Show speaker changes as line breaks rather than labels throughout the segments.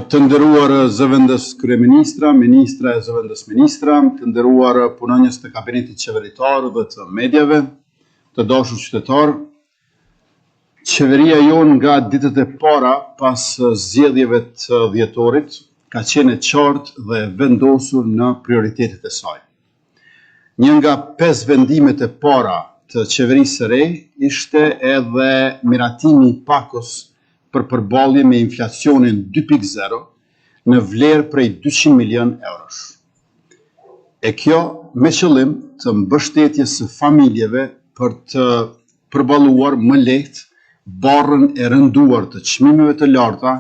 Të nderuar zëvendës kryeministra, ministra e zëvendës ministra, të nderuar punonjës të kabinetit qeveritar dhe të mediave, të dashur qytetarë, qeveria jonë nga ditët e para pas zgjedhjeve të dhjetorit ka qenë e qartë dhe e vendosur në prioritetet e saj. Një nga pesë vendimet e para të qeverisë së re ishte edhe miratimi i pakos për përballje me inflacionin 2.0 në vlerë prej 200 milionë eurosh. E kjo me qëllim të mbështetjes së familjeve për të përballuar më lehtë barrën e rënduar të çmimeve të larta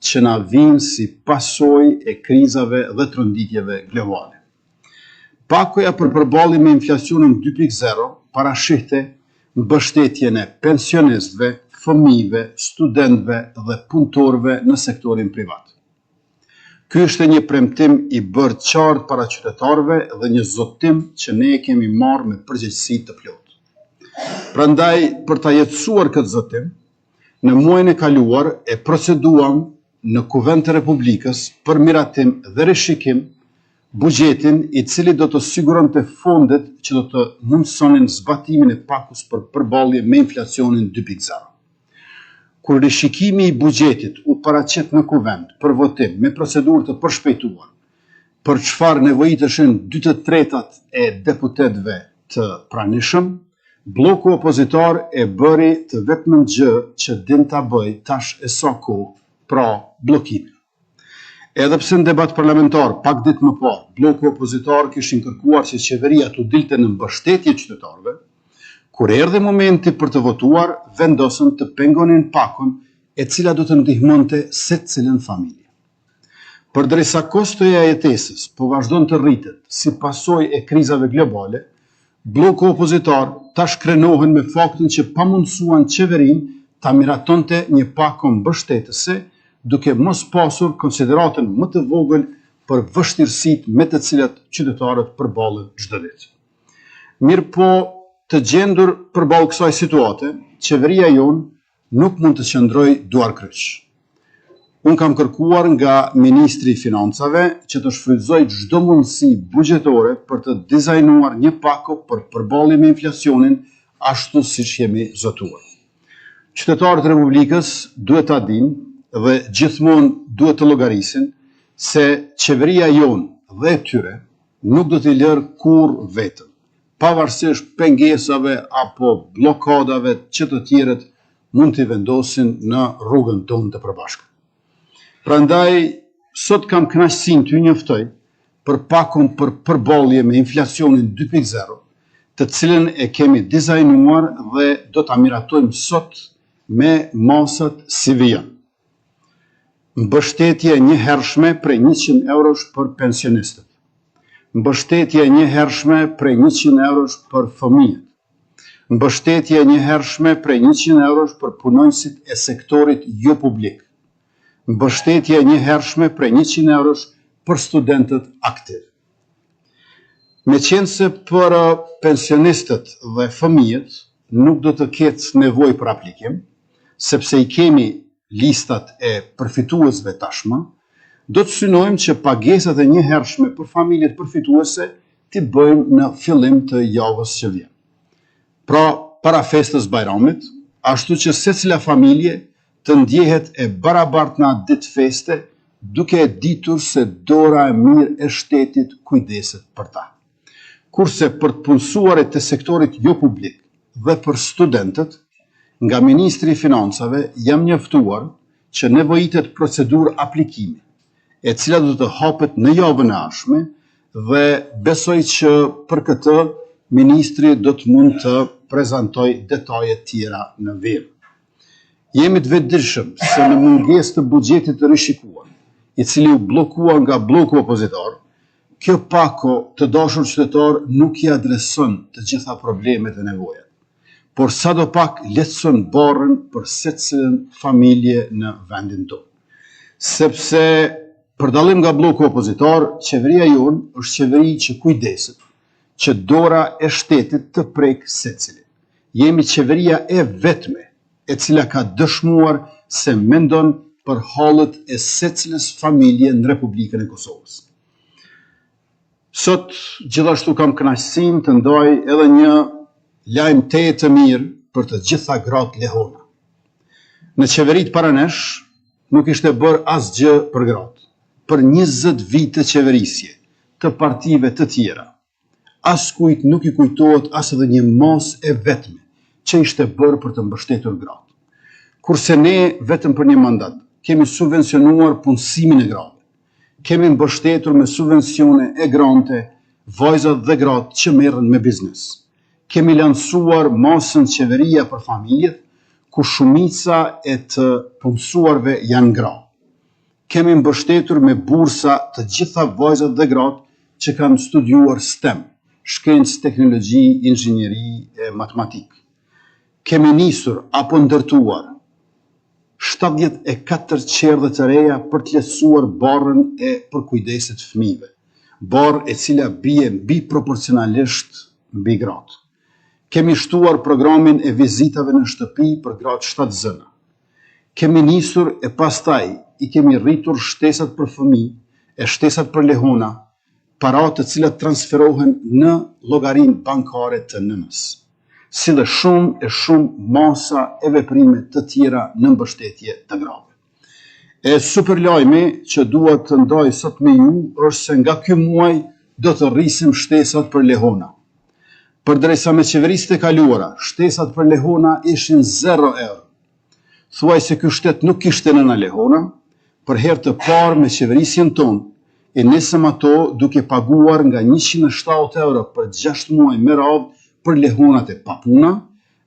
që na vijnë si pasojë e krizave dhe tronditjeve globale. Pakoja për përballje me inflacionin 2.0 parashihte mbështetjen e pensionistëve, fëmijëve, studentëve dhe punëtorëve në sektorin privat. Ky ishte një premtim i bërë qartë para qytetarëve dhe një zotim që ne e kemi marrë me përgjegjësi të plotë. Prandaj, për ta jetësuar këtë zotim, në muajin e kaluar e proceduam në Kuvend të Republikës për miratim dhe rishikim buxhetin i cili do të siguronte fondet që do të mundësonin zbatimin e pakos për përballje me inflacionin 2.0. Kur rishikimi i buxhetit u paraqit në Kuvend për votim me procedurë të përshpejtuar, për çfarë nevojiteshin 2/3 e deputetëve të pranishëm, blloku opozitar e bëri të vetmen gjë që din ta bëjë tash e sa kohë, pra bllokimin. Edhe pse në debat parlamentar pak ditë më parë, blloku opozitar kishin kërkuar që qeveria t'u dilte në mbështetje qytetarëve, kur erdhi momenti për të votuar, vendosën të pengonin pakon e cila do të ndihmonte secilën familje. Përderisa kostoja e jetesës po vazhdon të rritet si pasojë e krizave globale, Blloku opozitar tash krenohen me faktin që pamundësuan qeverinë ta miratonte një pako mbështetëse duke mos pasur konsideratën më të vogël për vështirësitë me të cilat qytetarët përballen çdo ditë. Mirëpo, të gjendur përballë kësaj situate, qeveria jonë nuk mund të qëndrojë duarkryq. Unë kam kërkuar nga Ministri i Financave që të shfrytëzojë çdo mundësi buxhetore për të dizajnuar një pako për përballje me inflacionin ashtu siç jemi zotuar. Qytetarët e Republikës duhet ta dinë dhe gjithmonë duhet të llogarisin se qeveria jonë dhe e tyre nuk do t'i lërë kurrë vetëm. pavarësisht pengesave apo bllokadave që të tjerët mund t'i vendosin në rrugën tonë të përbashkët. Prandaj, sot kam kënaqësinë t'ju njoftoj për pakon për përballje me inflacionin 2.0, të cilën e kemi dizajnuar dhe do ta miratojmë sot me masat si vijon. Mbështetje e njëhershme prej 100 eurosh për pensionistët. Mbështetje e njëhershme prej 100 eurosh për fëmijët. Mbështetje e njëhershme prej 100 eurosh për punonjësit e sektorit jopublik. Mbështetje e njëhershme prej 100 eurosh për studentët aktivë. Meqenëse për pensionistët dhe fëmijët nuk do të ketë nevojë për aplikim, sepse i kemi listat e përfituesve tashmë, do të synojmë që pagesat e njëhershme për familjet përfituese t'i bëjmë në fillim të javës që vjen. Pra, para festës Bajramit, ashtu që secila familje të ndjehet e barabartë në atë ditë feste, duke e ditur se dora e mirë e shtetit kujdeset për ta. Kurse për të punësuarit e sektorit jopublik dhe për studentët, nga Ministri i Financave jam njoftuar që nevojitet procedurë aplikimi, e cila do të hapet në javën e ardhshme dhe besoj që për këtë ministri do të mund të prezantojë detaje tjera në vijim. Jemi të vetëdijshëm se në mungesë të buxhetit të rishikuar, i cili u bllokua nga blloku opozitar, kjo pako të dashur qytetarë nuk i adreson të gjitha problemet e nevojat, por sadopak lehtëson barrën për secilën familje në vendin tonë. Sepse për dallim nga blloku opozitar, qeveria jonë është qeveri që kujdeset që dora e shtetit të prekë secilin. Jemi qeveria e vetme. e cila ka dëshmuar se mendon për hallet e secilës familje në Republikën e Kosovës. Sot gjithashtu kam kënaqësinë të ndaj edhe një lajm tejet të mirë për të gjitha gratë lehona. Në qeveritë para nesh nuk ishte bërë asgjë për gratë. Për 20 vite qeverisje të partive të tjera, askujt nuk i kujtohet as edhe një masë e vetme që ishte bërë për të mbështetur gratë. Kurse ne vetëm për një mandat kemi subvencionuar punësimin e grave. Kemi mbështetur me subvencione e grante vajzat dhe gratë që merren me biznes. Kemi lansuar masën Qeveria për familjet, ku shumica e të punësuarve janë gra. Kemi mbështetur me bursa të gjitha vajzat dhe gratë që kanë studiuar STEM, shkencë, teknologji, inxhinieri e matematikë. Kemi nisur apo ndërtuar 74 çerdhe të reja për të lehtësuar barrën e përkujdesjes të fëmijëve, barrë e cila bie mbi proporcionalisht mbi gratë. Kemi shtuar programin e vizitave në shtëpi për gratë shtatzëna. Kemi nisur e pastaj i kemi rritur shtesat për fëmijë e shtesat për lehona, para të cilat transferohen në llogarinë bankare të nënës, si dhe shumë e shumë masa e veprime të tjera në mbështetje të grave. E super lajmi që dua të ndaj sot me ju është se nga ky muaj do të rrisim shtesat për lehona. Përderisa me qeverisjet e kaluara, shtesat për lehona ishin 0 euro. Thuajse ky shtet nuk kishte nëna lehona, për herë të parë me qeverisjen tonë, i nisëm ato duke paguar nga 170 euro për 6 muaj me radhë për lehonat e papuna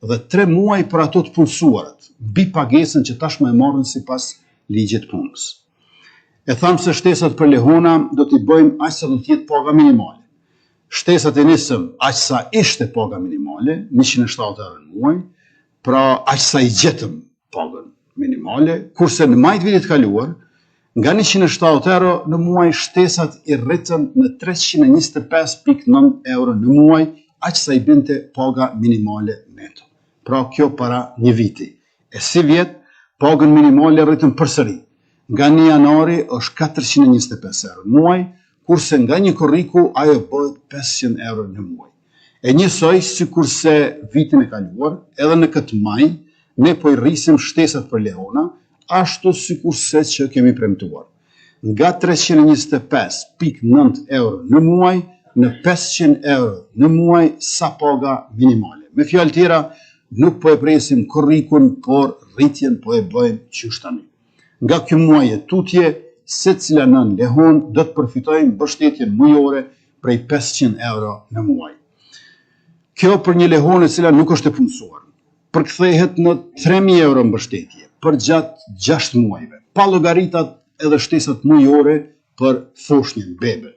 dhe 3 muaj për ato të punësuarat, mbi pagesën që tashmë e marrin sipas ligjit të punës. E thamë se shtesat për lehona do t'i bëjmë aq sa do të jetë paga minimale. Shtesat e nisëm aq sa ishte paga minimale, 170 euro në muaj, pra aq sa i gjetëm pagën minimale, kurse në maj të vitit të kaluar, nga 170 euro në muaj shtesat i rritëm në 325.9 euro në muaj, aq sa i binte paga minimale neto. Pra kjo para një viti. E sivjet, pagën minimale e rritëm përsëri. Nga 1 janari është 425 euro në muaj, kurse nga 1 korriku ajo bëhet 500 euro në muaj. E njësoj sikurse vitin e kaluar, edhe në këtë maj, ne po i rrisim shtesat për lehona, ashtu sikurse që kemi premtuar. Nga 325.9 euro në muaj në 500 euro në muaj sa paga minimale. Me fjalë tjera, nuk po e presim korrikun, por rritjen po e bëjmë qysh tani. Nga ky muaj e tutje, secila nënë lehonë do të përfitojë mbështetjen mujore prej 500 euro në muaj. Kjo për një lehonë e cila nuk është e punësuar, përkthehet në 3000 euro mbështetje përgjatë 6 muajve, pa llogaritur edhe shtesat mujore për foshnjën bebe.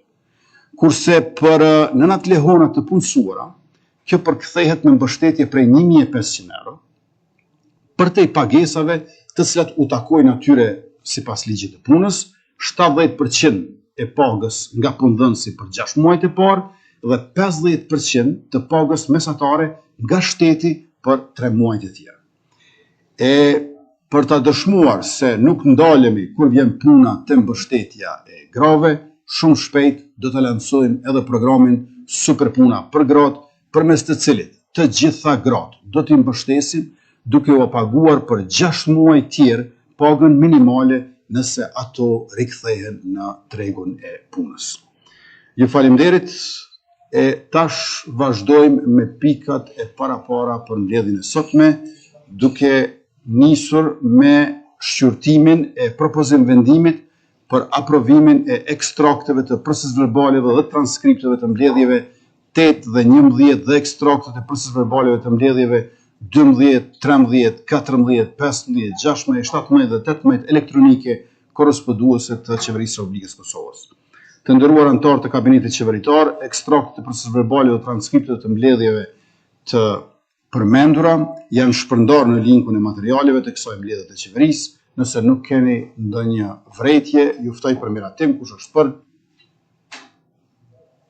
Kurse për nënat lehona të punësuara, kjo përkthehet në mbështetje prej 1500 euro, përtej pagesave të cilat u takojnë atyre sipas ligjit të punës, 70% e pagës nga punëdhënësi për 6 muajt e parë dhe 50% të pagës mesatare nga shteti për 3 muajt e tjerë. E për ta dëshmuar se nuk ndalemi kur vjen puna te mbështetja e grave, shumë shpejt do të lansojmë edhe programin Super Puna për gratë, përmes të cilit të gjitha gratë do t'i mbështesim duke ua paguar për 6 muaj tjerë pagën minimale nëse ato rikthehen në tregun e punës. Ju faleminderit e tash vazhdojmë me pikat e parapara për mbledhjen e sotme, duke nisur me shqyrtimin e propozim vendimit për aprovimin e ekstrakteve të procesverbaleve dhe transkripteve të mbledhjeve 8 dhe 11 dhe ekstraktet e procesverbaleve të mbledhjeve 12, 13, 14, 15, 16, 17 dhe 18 elektronike korresponduese të Qeverisë së Republikës së Kosovës. Të nderuar anëtarë të kabinetit qeveritar, ekstraktet e procesverbaleve dhe transkripteve të mbledhjeve të përmendura janë shpërndarë në linkun e materialeve të kësaj mbledhje të qeverisë. Nëse nuk keni ndonjë vërejtje, ju ftoj për miratim, kush është për?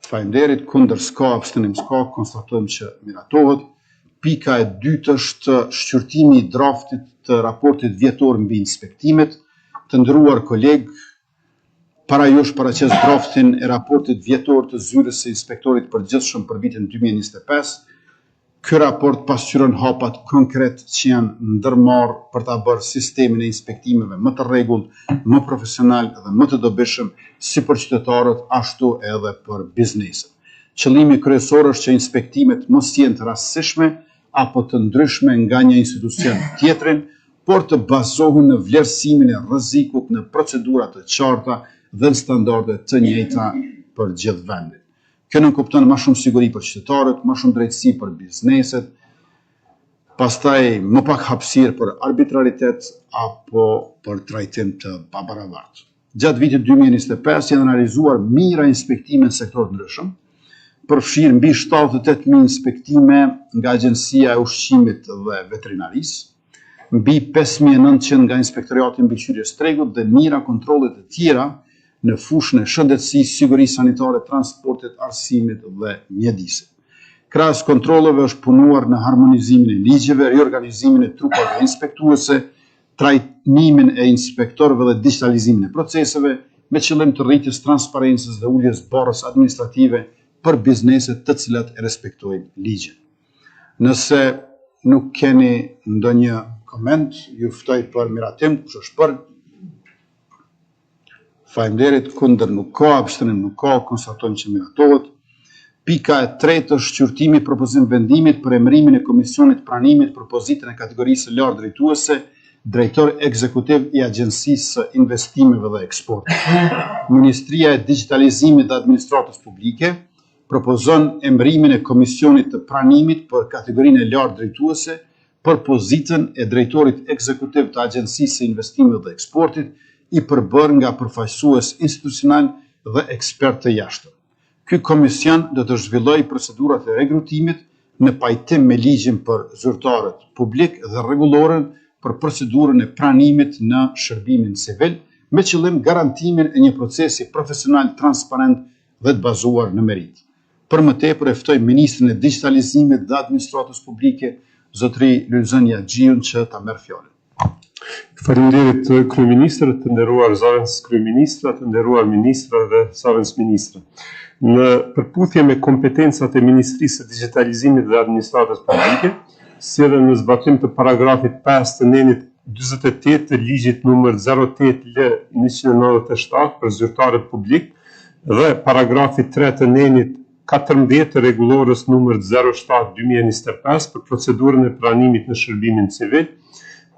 Faleminderit, kundër s'ka, abstenim s'ka, konstatojmë që miratohet. Pika e dytë është shqyrtimi i draftit të raportit vjetor mbi inspektimet. Të nderuar kolegë, para jush paraqes draftin e raportit vjetor të Zyrës së Inspektorit të Përgjithshëm për vitin 2025. Ky raport pasqyron hapat konkret që janë ndërmarrë për ta bërë sistemin e inspektimeve më të rregullt, më profesional dhe më të dobishëm si për qytetarët ashtu edhe për bizneset. Qëllimi kryesor është që inspektimet mos jenë të rastësishme apo të ndryshme nga një institucion në tjetrin, por të bazohen në vlerësimin e rrezikut në procedura të qarta dhe në standarde të njëjta për gjithë vendin. Kjo nënkupton më shumë siguri për qytetarët, më shumë drejtësi për bizneset, pastaj më pak hapësirë për arbitraritet apo për trajtim të pabarabartë. Gjatë vitit 2025 janë realizuar mijëra inspektime në sektorë të ndryshëm, përfshirë mbi 78.000 inspektime nga Agjencia e Ushqimit dhe Veterinarisë, mbi 5.900 nga Inspektoriati i Mbikëqyrjes së Tregut dhe mijëra kontrolle të tjera në fushën e shëndetësisë, sigurisë sanitare, transportit, arsimit dhe mjedisit. Krahas kontrolleve është punuar në harmonizimin e ligjeve, riorganizimin e trupave inspektuese, trajnimin e inspektorëve dhe digjitalizimin e proceseve, me qëllim të rritjes transparencës dhe uljes barrës administrative për bizneset të cilat e respektojnë ligjin. Nëse nuk keni ndonjë koment, ju ftoj për miratim, kush është për? Faleminderit, kundër nuk ka, abstenim nuk ka, konstatojmë që miratohet. Pika e tretë është shqyrtimi i propozim vendimit për emërimin e Komisionit të Pranimit për pozitën e kategorisë së lartë drejtuese, drejtor ekzekutiv i Agjencisë së Investimeve dhe Eksportit. Ministria e Digjitalizimit dhe Administratës Publike propozon emërimin e Komisionit të Pranimit për kategorinë e lartë drejtuese për pozitën e drejtorit ekzekutiv të Agjencisë së Investimeve dhe Eksportit, i përbërë nga përfaqësues institucionalë dhe ekspertë të jashtëm. Ky komision do të zhvillojë procedurat e rekrutimit në pajtim me Ligjin për Zyrtarët Publikë dhe Rregulloren për Procedurën e Pranimit në Shërbimin Civil, me qëllim garantimin e një procesi profesional, transparent dhe të bazuar në meritë. Për më tepër e ftoj ministrin e Digjitalizimit dhe Administratës Publike, zotëri Lulzon Jagxhiun që ta merr fjalën.
Faleminderit kryeministër, të nderuar zëvendëskryeministra, të nderuar ministra dhe zëvendësministra. Në përputhje me kompetencat e Ministrisë së Digjitalizimit dhe Administratës Publike, si dhe në zbatim të paragrafit 5 të nenit 48 të ligjit numër 08 L 197 për zyrtarët publik, dhe paragrafit 3 të nenit 14 të rregullores numër 07 2025 për procedurën e pranimit në shërbimin civil,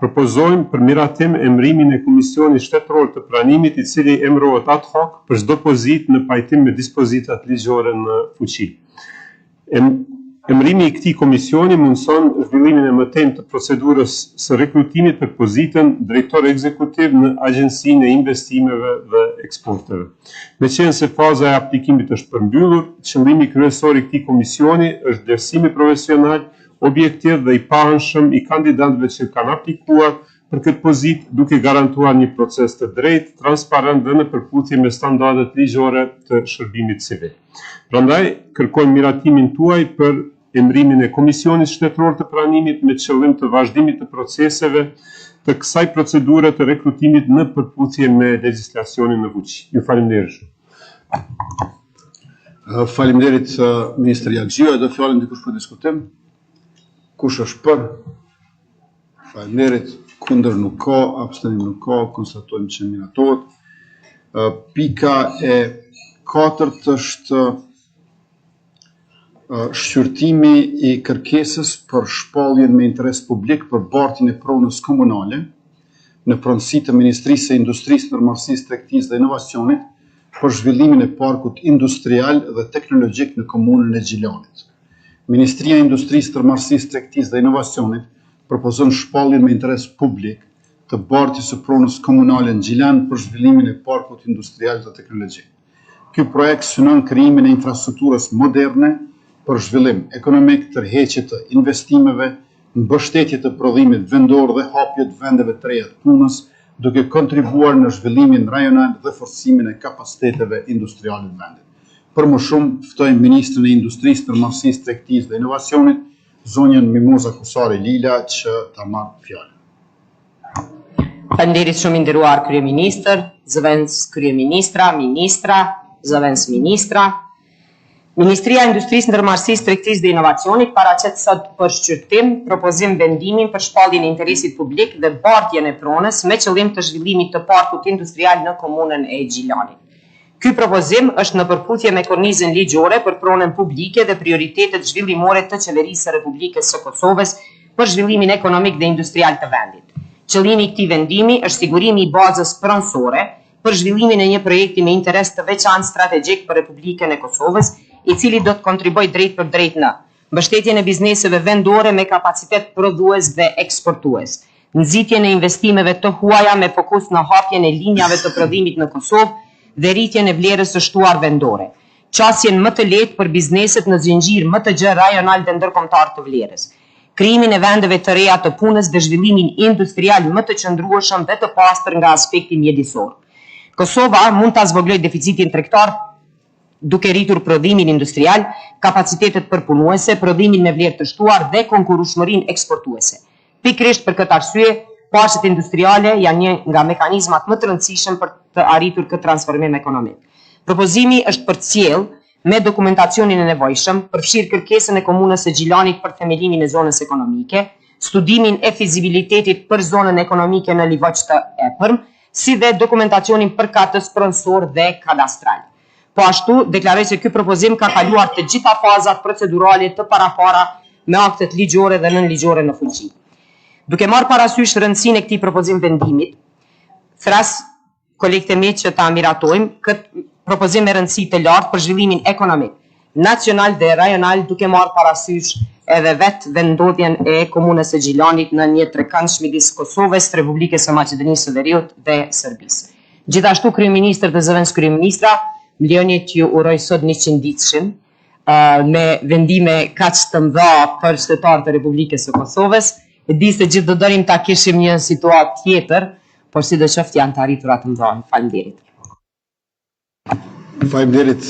propozojmë për miratim emërimin e Komisionit Shtetëror të Pranimit i cili emërohet ad hoc për çdo pozitë në pajtim me dispozitat ligjore në fuqi. Emërimi i këtij komisioni mundëson zhvillimin e mëtejmë të procedurës së rekrutimit për pozitën drejtor ekzekutiv në Agjencinë e Investimeve dhe Eksporteve. Meqenëse faza e aplikimit është përmbyllur, qëllimi kryesor i këtij komisioni është vlerësimi profesional, objektiv dhe i paanshëm i kandidatëve që kanë aplikuar për këtë pozitë, duke garantuar një proces të drejtë, transparent dhe në përputhje me standardet ligjore të shërbimit civil. Prandaj, kërkojmë miratimin tuaj për emërimin e Komisionit Shtetëror të Pranimit me qëllim të vazhdimit të proceseve të kësaj procedure të rekrutimit në përputhje me legjislacionin në fuqi. Ju faleminderit
shumë. Faleminderit ministër Jagxhiu, e do fjalën dikush për diskutim? Kush është për? Faleminderit. Kundër nuk ka, abstenim nuk ka, konstatojmë që miratohet. Pika e katërt është shqyrtimi i kërkesës për shpalljen me interes publik për bartjen e pronës komunale në pronësi të Ministrisë së Industrisë, Ndërmarrësisë, Tregtisë dhe Inovacionit për zhvillimin e parkut industrial dhe teknologjik në komunën e Gjilanit. Ministria e Industrisë, Ndërmarrësisë, Tregtisë dhe Inovacionit propozon shpalljen me interes publik të bartjes së pronës komunale në Gjilan për zhvillimin e parkut industrial dhe teknologjik. Ky projekt synon krijimin e infrastrukturës moderne për zhvillim ekonomik, tërheqje të investimeve, mbështetje të prodhimit vendor dhe hapje të vendeve të reja të punës, duke kontribuar në zhvillimin rajonal dhe forcimin e kapaciteteve industriale të vendit. Për më shumë, ftoj ministrin e Industrisë, Ndërmarrësisë, Tregtisë dhe Inovacionit, zonjën Mimoza Kusari Lila që ta marrë
fjalën. Faleminderit shumë i nderuar kryeministër, zëvendëskryeministra, ministra, zëvendësministra. Ministria e Industrisë, Ndërmarrësisë, Tregtisë dhe Inovacionit paraqet sot për shqyrtim propozim vendimin për shpalljen e interesit publik dhe bartjen e pronës me qëllim të zhvillimit të parkut industrial në komunën e Gjilanit. Ky propozim është në përputhje me kornizën ligjore për pronën publike dhe prioritetet zhvillimore të Qeverisë së Republikës së Kosovës për zhvillimin ekonomik dhe industrial të vendit. Qëllimi i këtij vendimi është sigurimi i bazës pronësore për zhvillimin e një projekti me interes të veçantë strategjik për Republikën e Kosovës, i cili do të kontribuojë drejtpërdrejt në mbështetjen e bizneseve vendore me kapacitet prodhues dhe eksportues, nxitjen e investimeve të huaja me fokus në hapjen e linjave të prodhimit në Kosovë dhe rritjen e vlerës së shtuar vendore, qasjen më të lehtë për bizneset në zinxhir më të gjerë rajonal dhe ndërkombëtar të vlerës. krijimin e vendeve të reja të punës dhe zhvillimin industrial më të qëndrueshëm dhe të pastër nga aspekti mjedisor. Kosova mund ta zvogëlojë deficitin tregtar duke rritur prodhimin industrial, kapacitetet përpunuese, prodhimin me vlerë të shtuar dhe konkurrueshmërinë eksportuese. Pikërisht për këtë arsye, parqet industriale janë një nga mekanizmat më të rëndësishëm për të arritur këtë transformim ekonomik. Propozimi është përcjellë me dokumentacionin e nevojshëm, përfshirë kërkesën e Komunës së Gjilanit për themelimin e zonës ekonomike, studimin e fizibilitetit për zonën ekonomike në Livoq të Epërm, si dhe dokumentacionin përkatës pronësor dhe kadastral. Po ashtu, deklaroj se ky propozim ka kaluar të gjitha fazat procedurale të parapara me aktet ligjore dhe nënligjore në fuqi. Duke marrë parasysh rëndësinë e këtij propozim vendimit, thërras kolegët e mi që ta miratojmë këtë propozim me rëndësi të lartë për zhvillimin ekonomik, nacional dhe rajonal duke marrë parasysh edhe vetë vendndodhjen e komunës së Gjilanit në një trekëndësh midis Kosovës, Republikës së Maqedonisë së Veriut dhe Serbisë. Gjithashtu kryeministër dhe zëvendëskryeministra, më lejoni t'ju uroj sot 100 ditëshin me vendime kaq të mëdha për qytetarët e Republikës së Kosovës. E di se gjithë do donim ta kishim një situatë tjetër, por sidoqoftë janë të arritura të mëdha. Faleminderit.
Faleminderit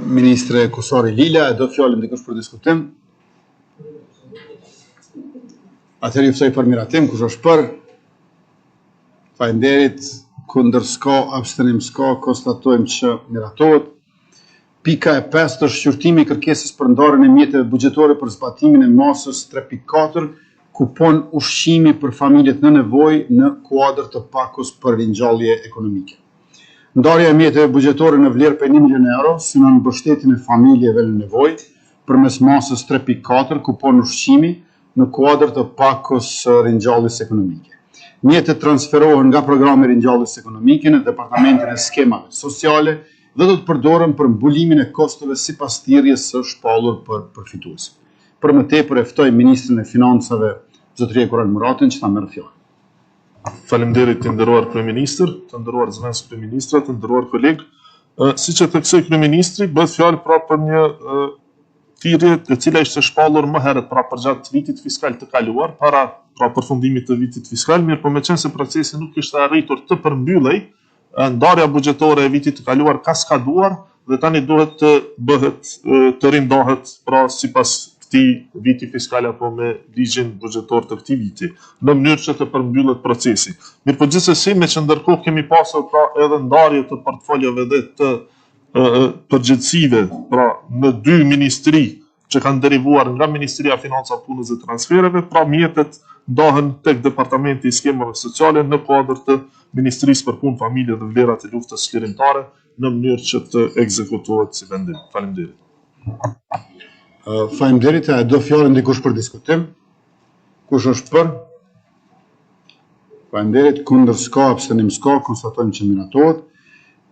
ministre Kusari Lila, e do fjalën dikush për diskutim? Atëherë ju ftoj për miratim, kush është për? Faleminderit, kundër s'ka, abstenim s'ka, konstatojmë që miratohet. Pika e pestë është shqyrtimi i kërkesës për ndarjen e mjeteve buxhetore për zbatimin e masës 3.4, kupon ushqimi për familjet në nevojë në kuadër të pakos për ringjallje ekonomike. Ndarja e mjeteve buxhetore në vlerë prej 1 milion euro synon mbështetjen e familjeve në nevojë përmes masës 3.4, kupon ushqimi në kuadër të pakos së ringjalljes ekonomike. Mjetet transferohen nga programi i ringjalljes ekonomike në Departamentin e Skemave Sociale dhe do të përdoren për mbulimin e kostove sipas thirrjes së shpallur për përfituesit. Për më tepër e ftoj ministrin e Financave, zotëri Hekuran Muratin, që ta merr
fjalën. Faleminderit i nderuar kryeministër, të nderuar zëvendëskryeministra, të nderuar kolegë. Siç e theksoi kryeministri, bëhet fjalë pra për një thirrje e cila ishte shpallur më herët, pra përgjatë vitit fiskal të kaluar, para pra përfundimit të vitit fiskal, mirëpo meqenëse procesi nuk kishte arritur të përmbyllej, ndarja buxhetore e vitit të kaluar ka skaduar dhe tani duhet të bëhet të rindahet pra sipas këtij viti fiskal apo me ligjin buxhetor të këtij viti, në mënyrë që të përmbyllet procesi. Mirëpo gjithsesi, meqë ndërkohë kemi pasur pra edhe ndarje të portfoliove dhe të përgjegjësive, pra në dy ministri që kanë derivuar nga Ministria e Financave, Punës dhe Transfereve, pra mjetet ndahen tek Departamenti i Skemave Sociale në kuadër të Ministrisë për Punë, Familje dhe Vlerat e Luftës Çlirimtare në mënyrë që të ekzekutohet si vendim. Faleminderit.
Faleminderit. A e do fjalën dikush për diskutim? Kush është për? Faleminderit. Kundër s'ka, abstenim s'ka, konstatojmë që miratohet.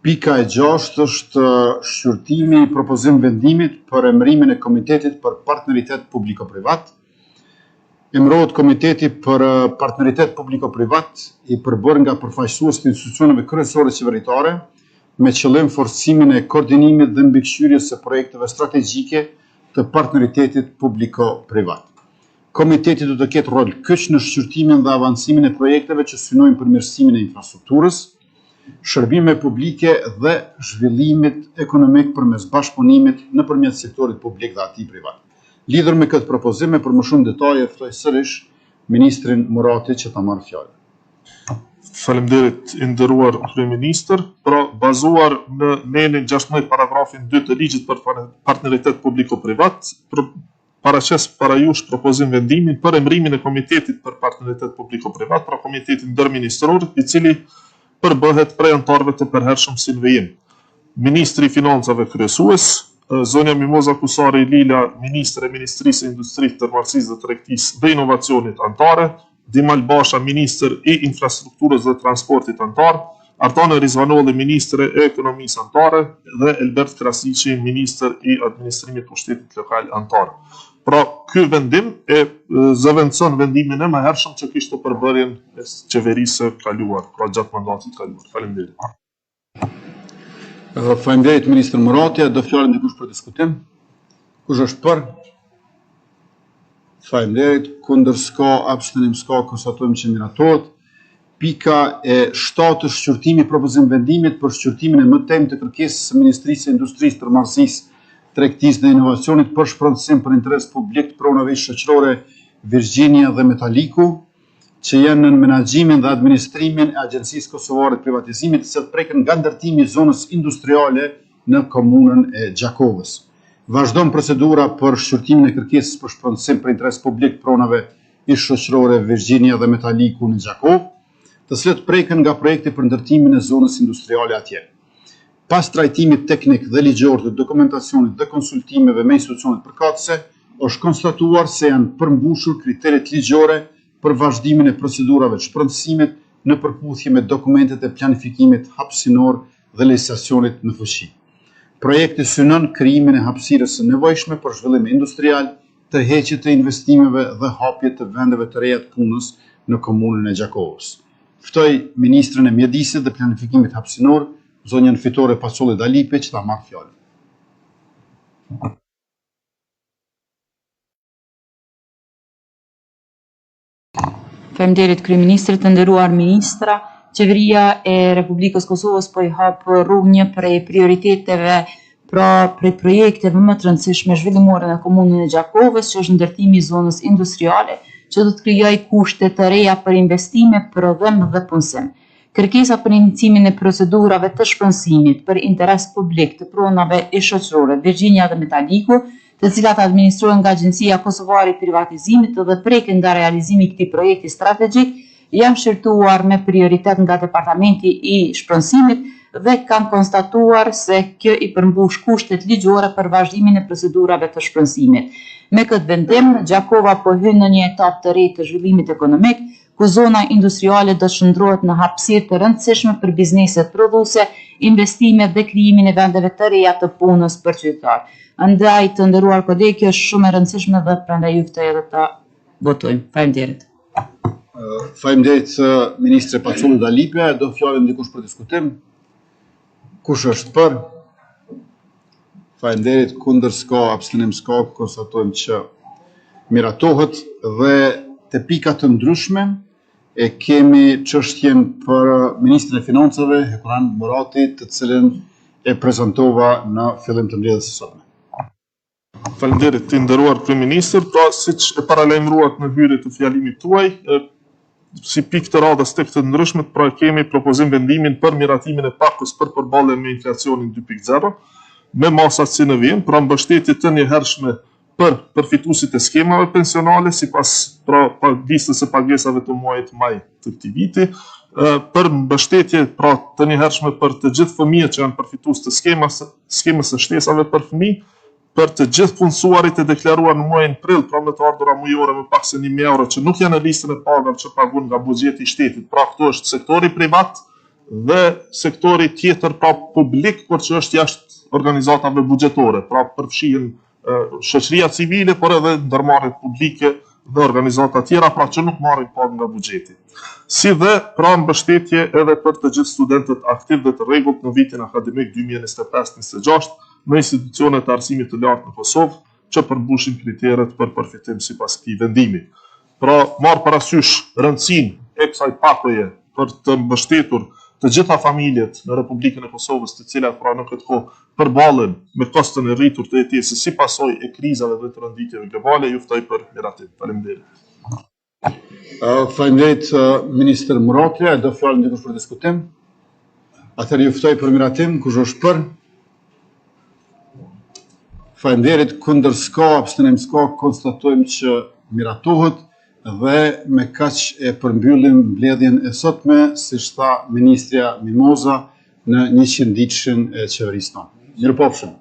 Pika e gjashtë është shqyrtimi i propozim vendimit për emërimin e Komitetit për Partneritet Publiko-Privat. Emërohet Komiteti për Partneritet Publiko-Privat i përbërë nga përfaqësues të institucioneve kryesore qeveritare me qëllim forcimin e koordinimit dhe mbikëqyrjes së projekteve strategjike të partneritetit publiko-privat. Komiteti do të ketë rol kyç në shqyrtimin dhe avancimin e projekteve që synojnë përmirësimin e infrastrukturës, shërbimeve publike dhe zhvillimit ekonomik përmes bashkëpunimit nëpërmjet sektorit publik dhe atij privat. Lidhur me këtë propozim e për më shumë detaje ftoj sërish ministrin Murati që ta marrë
fjalën. Faleminderit i nderuar kryeministër. Pra, bazuar në nenin 16 paragrafin 2 të ligjit për partneritet publiko-privat, paraqes para jush propozim vendimin për emërimin e Komitetit për Partneritet Publiko-Privat, pra Komitetit Ndërministror, i cili përbëhet prej anëtarëve të përhershëm si në vijim. Ministri i Financave kryesues, zonja Mimoza Kusari Lila, ministre e Ministrisë së Industrisë, Ndërmarrësisë dhe Tregtisë dhe Inovacionit anëtare, Dimal Basha, ministër i Infrastrukturës dhe Transportit anëtar, Artane Rizvanolli, ministre e Ekonomisë anëtare dhe Elbert Krasniqi, ministër i Administrimit të Pushtetit Lokal anëtar. Pra, ky vendim e zëvendëson vendimin e mëhershëm që kishte përbërjen e qeverisë së kaluar, pra gjatë mandatit të kaluar.
Faleminderit. Faleminderit ministër Murati, a do fjalën dikush për diskutim? Kush është për? Faleminderit, kundër s'ka, abstenim s'ka, konstatojmë që miratohet. Pika e 7 është shqyrtimi i propozim vendimit për shqyrtimin e mëtejmë të kërkesës së Ministrisë së Industrisë, Ndërmarrësisë, Tregtisë dhe Inovacionit për shpronësim për interes publik të pronave shoqërore Virginia dhe Metaliku. që janë nën menaxhimin dhe administrimin e Agjencisë Kosovare të Privatizimit, të cilat preken nga ndërtimi i zonës industriale në komunën e Gjakovës. Vazhdon procedura për shqyrtimin e kërkesës për shpronësim për interes publik të pronave ish-shoqërore Virginia dhe Metaliku në Gjakovë, të cilat preken nga projekti për ndërtimin e zonës industriale atje. Pas trajtimit teknik dhe ligjor të dokumentacionit dhe konsultimeve me institucionet përkatëse, është konstatuar se janë përmbushur kriteret ligjore për vazhdimin e procedurave të shpronësimit në përputhje me dokumentet e planifikimit hapësinor dhe legjislacionit në fuqi. Projekti synon krijimin e hapësirës së nevojshme për zhvillim industrial, tërheqje të investimeve dhe hapje të vendeve të reja të punës në komunën e Gjakovës. Ftoj ministren e Mjedisit dhe Planifikimit Hapësinor, zonjën Fitore Pacolli Dalipi që ta marrë fjalën.
Faleminderit kryeministër, të nderuar ministra. Qeveria e Republikës Kosovës po i hap rrugë një prej prioriteteve pra prej projekteve më të rëndësishme zhvillimore në komunën e Gjakovës, që është ndërtimi i zonës industriale, që do të krijojë kushte të reja për investime, prodhim dhe punësim. Kërkesa për inicimin e procedurave të shpronësimit për interes publik të pronave ish-shoqërore Virginia dhe Metaliku, të cilat administrohen nga Agjencia Kosovare e Privatizimit dhe preken nga realizimi i këtij projekti strategjik, janë shqyrtuar me prioritet nga Departamenti i Shpronësimit dhe kanë konstatuar se kjo i përmbush kushtet ligjore për vazhdimin e procedurave të shpronësimit. Me këtë vendim, Gjakova po hyn në një etapë të re të zhvillimit ekonomik, ku zona industriale do të shndërrohet në hapësirë të rëndësishme për bizneset prodhuese, investimet dhe krijimin e vendeve të reja të punës për qytetarë. Andaj, të nderuar kolegë, kjo është shumë e rëndësishme dhe prandaj ju ftoj edhe ta votojmë. Faleminderit.
Faleminderit ministre Pacolli Dalipi, a do fjalën dikush për diskutim? Kush është për? Faleminderit, kundër s'ka, abstenim s'ka, konstatojmë që miratohet dhe te pika të ndryshme e kemi çështjen për Ministrin e Financave, Hekuran Murati, të cilën e prezantova në fillim të mbledhjes së sotme.
Faleminderit, i nderuar kryeministër. Pra, siç e paralajmëruat në hyrje të fjalimit tuaj, si pikë të radhës tek të ndryshmet, pra kemi propozim vendimin për miratimin e pakos për përballje me inflacionin 2.0, me masat si në vijim, pra mbështetje të njëhershme për përfituesit e skemave pensionale sipas pra listës së pagesave të muajit maj të këtij viti, për mbështetje pra të njëhershme për të gjithë fëmijët që janë përfitues të skemës skemës së shtesave për fëmijë, për të gjithë punësuarit e deklaruar në muajin prill, pra me të ardhura mujore më pak se 1000 euro që nuk janë në listën e pagave që paguhen nga buxheti i shtetit. Pra këtu është sektori privat dhe sektori tjetër pra publik, por që është jashtë organizatave buxhetore, pra përfshihen shoqëria civile, por edhe ndërmarrjet publike dhe organizata tjera, pra që nuk marrin pagë nga buxheti. Si dhe pra mbështetje edhe për të gjithë studentët aktiv dhe të rregullt në vitin akademik 2025-26 në institucionet e arsimit të lartë në Kosovë, që përmbushin kriteret për përfitim sipas këtij vendimi. Pra, marrë parasysh rëndësinë e kësaj pakoje për të mbështetur të gjitha familjet në Republikën e Kosovës, të cilat pra në këtë kohë përballen me koston e rritur të jetesës si pasojë e krizave dhe tronditjeve globale, ju ftoj për miratim. Faleminderit.
Faleminderit ministër Murati, e do fjalën dikush për diskutim? Atëherë ju ftoj për miratim, kush është për? Faleminderit, kundër s'ka, abstenim s'ka, konstatojmë që miratohet dhe me kaq e përmbyllim mbledhjen e sotme, siç tha ministrja Mimoza në 100 ditëshin e qeverisë tonë. Mirupafshim.